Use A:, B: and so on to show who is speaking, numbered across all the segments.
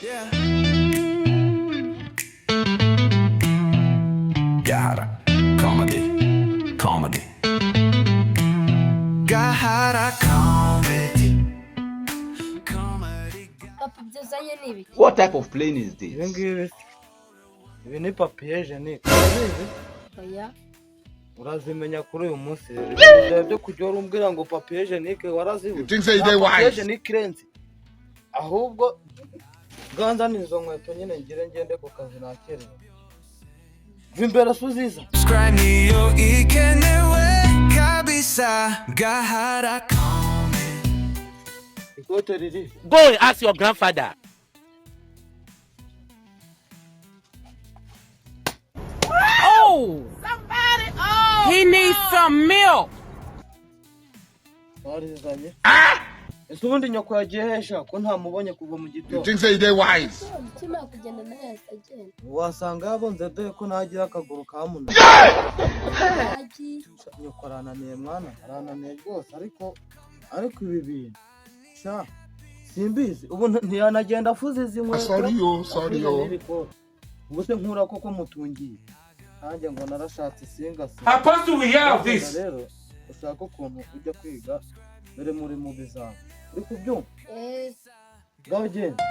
A: Yeah. Gahara Comedy. Comedy. Gahara Comedy. Comedy.
B: Papa, ibyo uzanye ni ibiki?
C: What type of plane is
D: Ibi
C: this?
D: ngibi, ibi ni papier hygiénique, urazizi?
B: Oya.
D: Urazimenya kuri uyu munsi rero. Ibintu byawe byo kujya wari umbwira ngo papier hygiénique warazibuze.
E: Think say
D: Nta
E: they
D: papier
E: wise.
D: hygiénique irenze. Ahubwo ganza izo nkweto nyine, ngire ngende ku kazi, nakerewe. Va imbere se uziza.
A: Subscribe niyo ikenewe kabisa. Gahara Comedy.
D: Ikote riri.
F: Go and ask your grandfather.
G: Oh! Somebody! Oh! He needs some milk.
D: Warizanye ese? Ubundi nyoko yagiye hesha ko ntamubonye kuva mu
E: You
D: gitondo?
E: think say they wise?
B: Ukimara kugenda nawe yahise agenda.
D: Wasanga yabonze, dore ko ntagira akaguru kamunaniye.
B: Yagiye.
D: Nyoko arananiye mwana, arananiye rwose. Ariko ibi bintu sha simbizi, ubu ntiyanagenda afuze izi nkweto.
E: Sorry yo, sorry
D: afuze
E: yo.
D: n'iri kote. Ubu se nkura koko mutungiye nanjye ngo narashatse singase.
F: Apostle, we hear of this.
D: Rero ushaka ukuntu ujya kwiga, dore muri mu bizami, uri kubyumva?
B: Eh.
D: Ngaho genda.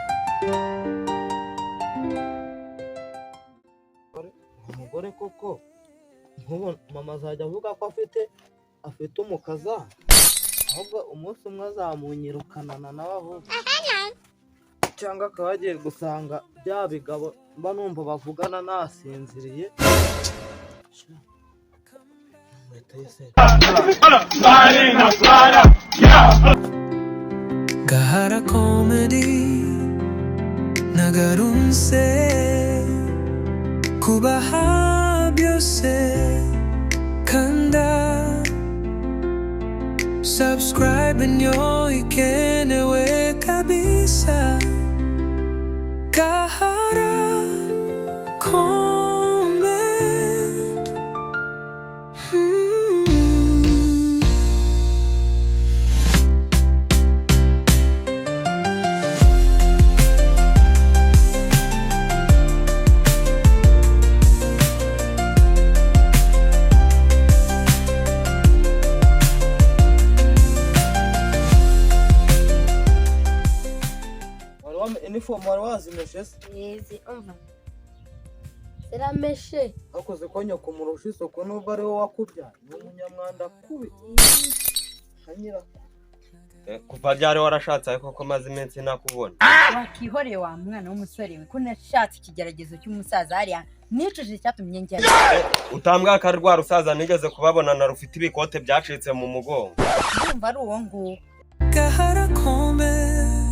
D: Umugore koko nk'ubu mama azajya avuga ko afite umukazana, ahubwo umunsi umwe azamunyirukanana nawe, ahubwo cyangwa akaba yagiye gusanga bya bigabo mba numva bavugana nasinziriye. Inkweto ye se?
A: Gahara Comedy. Nagarunse kubaha byose. Kanda subscribe niyo ikenewe kabisa. Gahara Comedy.
D: Wari inifomu wari wazimeshe se?
B: Yezi, umva, zirameshe.
D: Hakoze ko nyoko murusha isuku, nubwo ari wowe wakubyaye, ni umunyamwanda kubi nka nyirako.
H: Kuva ryari warashatse ariko ko maze iminsi ntakubona?
I: Wakihoreye wa mwana w'umusore we, ko nashatse ikigeragezo cy'umusaza hariya, nicujije icyatumye njyayo.
H: Utambwira ko ari rwa rusaza nigeze kubabonana rufite ibikote byacitse mu mugongo?
I: Ndumva ari uwo nguwo.
A: Gahara Comedy.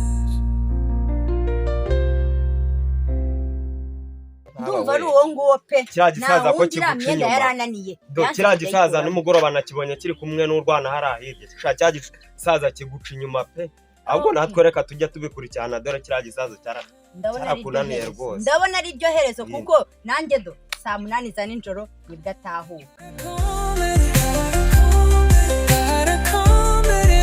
I: Ndumva ari uwo nguwo pe.
H: Kiriya gisaza ko
I: Wundi iriya
H: kiguca
I: myenda
H: inyuma.
I: yarananiye.
H: Do
I: Yanze
H: kiriya
I: kujya
H: gisaza
I: ayikuramo.
H: nimugoroba nakibonye kiri kumwe n'urwana hariya hirya. Sha, cya gisaza kiguca inyuma pe. Ahubwo natwe reka tujya tubikurikirana, dore kiriya gisaza cyara
I: Ndabona ari iryo
H: cyarakunaniye
I: herezo.
H: rwose.
I: Ndabona ari iryo herezo, kuko nanjye do saa 8 za nijoro nibwo atahuka.
A: Comedy. Gahara Comedy.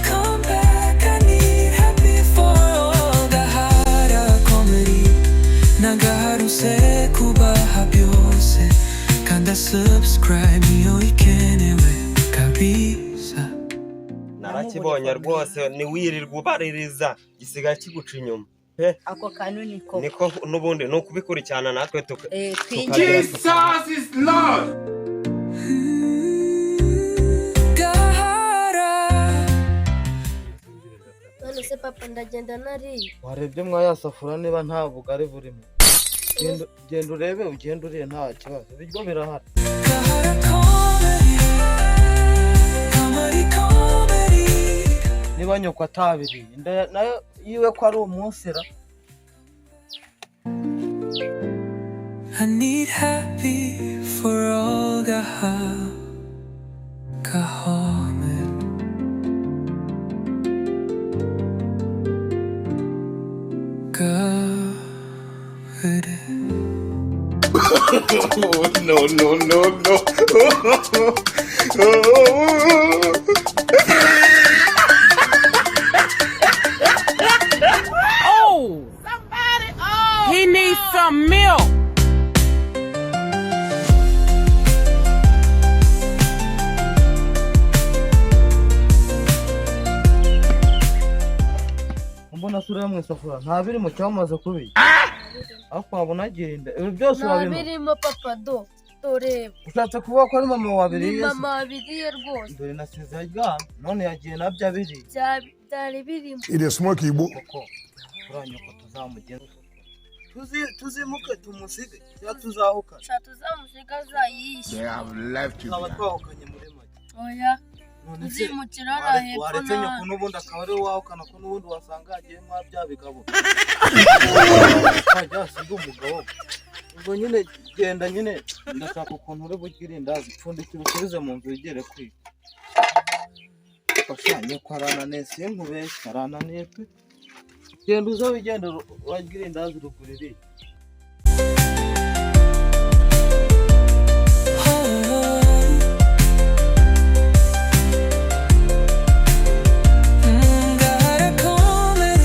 A: Come back, I need happy for all. Gahara Comedy. Nagaruse kubaha byose. Kanda subscribe niyo ikenewe kabisa.
H: Narakibonye rwose, ntiwirirwa ubaririza, gisigaye kiguca inyuma pe.
I: Ako kantu niko.
H: Niko n'ubundi ni ukubikurikirana natwe tuka
I: Eh, twinjire.
H: tukagira.
F: Jesus is Lord.
A: Gahara.
B: None se papa, ndagenda nariye?
D: Warebye mwa ya safuriya niba nta bugari burimo? Genda urebe, ugenda uriye, nta kibazo, ibiryo birahari.
A: Gahara Comedy. Comedy, comedy.
D: Niba nyoko atabiriye, inda nayo yiwe ko ari umunsira.
A: I need happy for all. Gahara Comedy. Gahara.
E: No, no, no, no.
D: se urebe mu isafuriya, nta biri mu cyamaze kubirya, ariko wabona agira inda, ibi byose
B: Nta
D: urabimara?
B: birimo papa, do doreba.
D: Ushatse kuvuga ko ari mama
B: Ni
D: wabiriye se?
B: mama wabiriye rwose.
D: Dore nasize aryamye, none yagiye nabyo abiriye.
B: Byari birimo.
E: It is smoky, Igbo.
D: Koko uriya nyoko tuzamugeza, tuzimuke tumusige cyangwa tuzahukane?
B: Sha, tuzamusiga azayishe.
E: They have left you
D: Tuzaba
E: behind.
D: twahukanye muri make.
B: Oya.
D: None se
B: Tuzimukira hariya hepfo.
D: waretse nyoko
B: Nawe
D: n'ubundi akaba ari we wahukana, ko n'ubundi wasanga yagiyemo bya bigabo, wajya wasiga umugabo. Ubwo nyine genda nyine, ndashaka ukuntu uri bugire indazi, pfundikira usubize mu nzu, wigere kwiga. Fasha, nyoko arananiye, sinkubeshye, arananiye pe. Genda uze wigendere, uragire indazi ruguru iriya.
A: Gotta come it,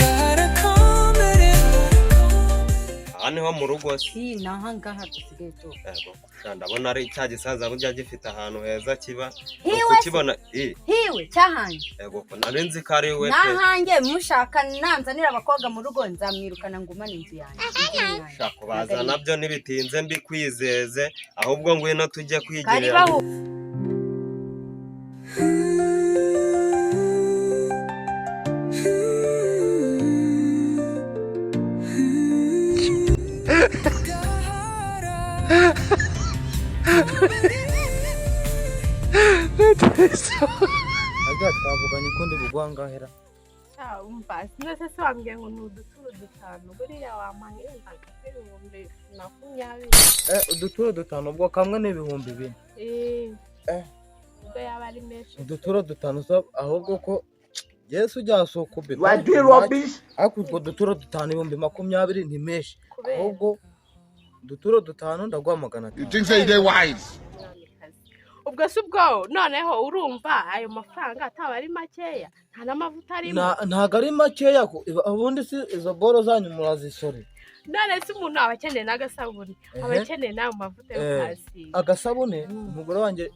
A: gotta come it.
H: Aha niho mu rugo se?
I: Iyi ni ahangaha dusigaye tuba.
H: Yego, sha, ndabona ari cya gisaza burya gifite ahantu heza kiba.
I: Hiwe se?
H: Ukukibona i
I: Hiwe cyahanjye.
H: Yego, ko nari nzi ko ari we pe.
I: Nahanjye mushaka nanzanira abakobwa mu rugo, nzamwirukana ngumane inzu yanjye, inzu yanjye.
H: Sha, kubaza nabyo ntibitinze mbikwizeze, ahubwo ngwino tujye kwigirira.
I: Karibaho.
D: Ajya twavuganye ko ndi bugwangahera.
C: Umva, sinese se wambwiye ngo ni uduturo dutanu, buriya wampahendaga 20,000.
D: Eh, uduturo dutanu, ubwo kamwe ni 4000.
C: Eh.
D: Eh.
C: Ubwo yaba ari menshi.
D: Uduturo dutanu so, ahubwo ko Yesu ujya si ukubita, ariko utwo duturo dutanu 20,000 ni menshi.
C: Kubera?
D: Ahubwo uduturo dutanu ndaguha magana
E: You
D: atanu
E: think say they wise?
C: Mwamikazi. Ubwo si ubwo noneho urumva ayo mafaranga ataba ari makeya, nta n'amavuta arimo?
D: Ntago ari makeya ubundi si izo boro zanyu murazisore?
C: None se umuntu aba akeneye n'agasabune, aba
D: Ehe.
C: akeneye n'ayo mavuta yo
D: Eh.
C: kuhasiga.
D: Agasabune umugore wanjye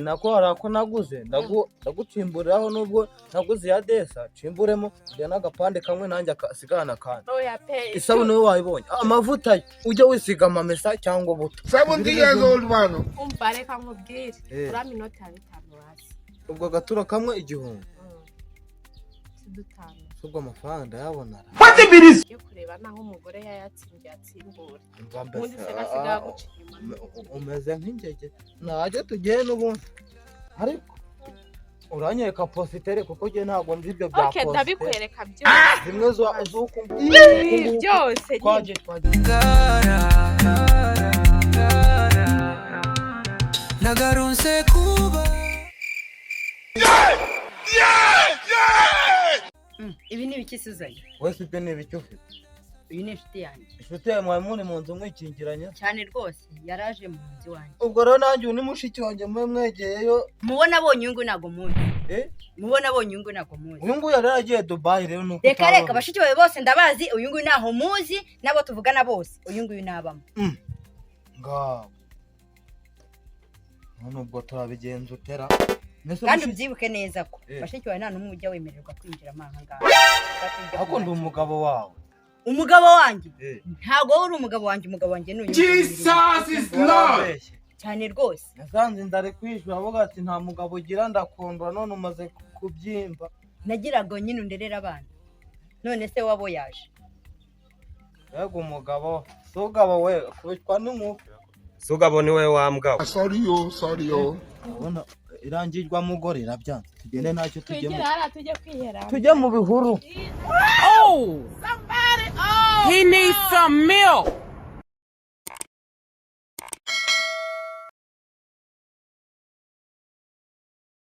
D: nako hari ako naguze, ndagucimburiraho, nubwo naguze iya desa, cimburemo njya n'agapande kamwe, nanjye asigarana akandi.
C: Oya pe.
D: Isabune we wayibonye, amavuta yo ujye wisiga amamesa cyangwa ubuto.
E: 70 years old man.
C: Umva, reka nkubwire.
D: Eh.
C: Urama inoti ya 5 hasi.
D: Ubwo agaturo kamwe 1000?
C: Si dutanu.
D: Si ubwo amafaranga ndayabona ra?
C: Yo kureba naho umugore yayatsindiye atsimbura.
D: Umva
C: Ubundi
D: mbese,
C: se gasigaye
D: ah,
C: aguca inyuma.
D: Umeze nk'ingege, ntajya tugiye n'ubundi, ariko uranyereka positere, kuko njye ntabwo nzi ibyo bya
C: Ok,
D: positere.
C: ndabikwereka byose.
D: Zimwe z'uku
C: Ih, byose nyine.
D: twagiye twagiye.
A: Nagarunze kuba.
I: Ibi ni ibiki Suzanye?
D: Wese ibyo ni ibiki ufite?
I: Uyu ni inshuti yanjye.
D: Inshuti yawe, mwari muri mu nzu mwikingiranye?
I: Cyane rwose, yaraje mu nzu iwanjye.
D: Ubwo rero nanjye uyu ni mushiki wanjye, mube mwegeyeyo.
I: Mubona abonye uyu nguyu ntabwo muzi.
D: Eh?
I: Mubona abonye uyu nguyu ntabwo muzi.
D: Uyu nguyu yari yaragiye Dubayi rero, nuko
I: Reka reka.
D: utabona.
I: Bashiki bawe bose ndabazi, uyu nguyu ntaho muzi, n'abo tuvugana bose uyu nguyu ntabamo.
D: Ngaho none ubwo turabigenza utera? Mbese
I: Kandi
D: mushiki
I: ubyibuke neza ko
D: Eh.
I: bashiki bawe nta n'umwe ujya wemererwa kwinjiramo aha ngaha.
D: Ariko ndi umugabo wawe.
I: Umugabo wanjye?
D: Eh.
I: Ntabwo wowe uri umugabo wanjye, umugabo wanjye ni uyu nguyu.
F: Jesus is Lord.
D: Warambeshye.
I: Cyane rwose.
D: Nasanze inzara ikwishyura, avuga ati nta mugabo ugira, ndakondora, none umaze kubyimba.
I: Nagiraga nyine underera abana, none se wabo yaje.
D: Mbega umugabo, si ugabo we, kubitwa n'inkuba.
H: Sugabo ni we wambwa we.
E: Sorry, yo, sorry, yo.
D: Urabona irangirwa mugore irabyanze, tugende ntacyo
C: Twigire
D: tujyemo.
C: hariya tujye kwihera.
D: Tujye mu bihuru.
G: Oh! He needs some milk.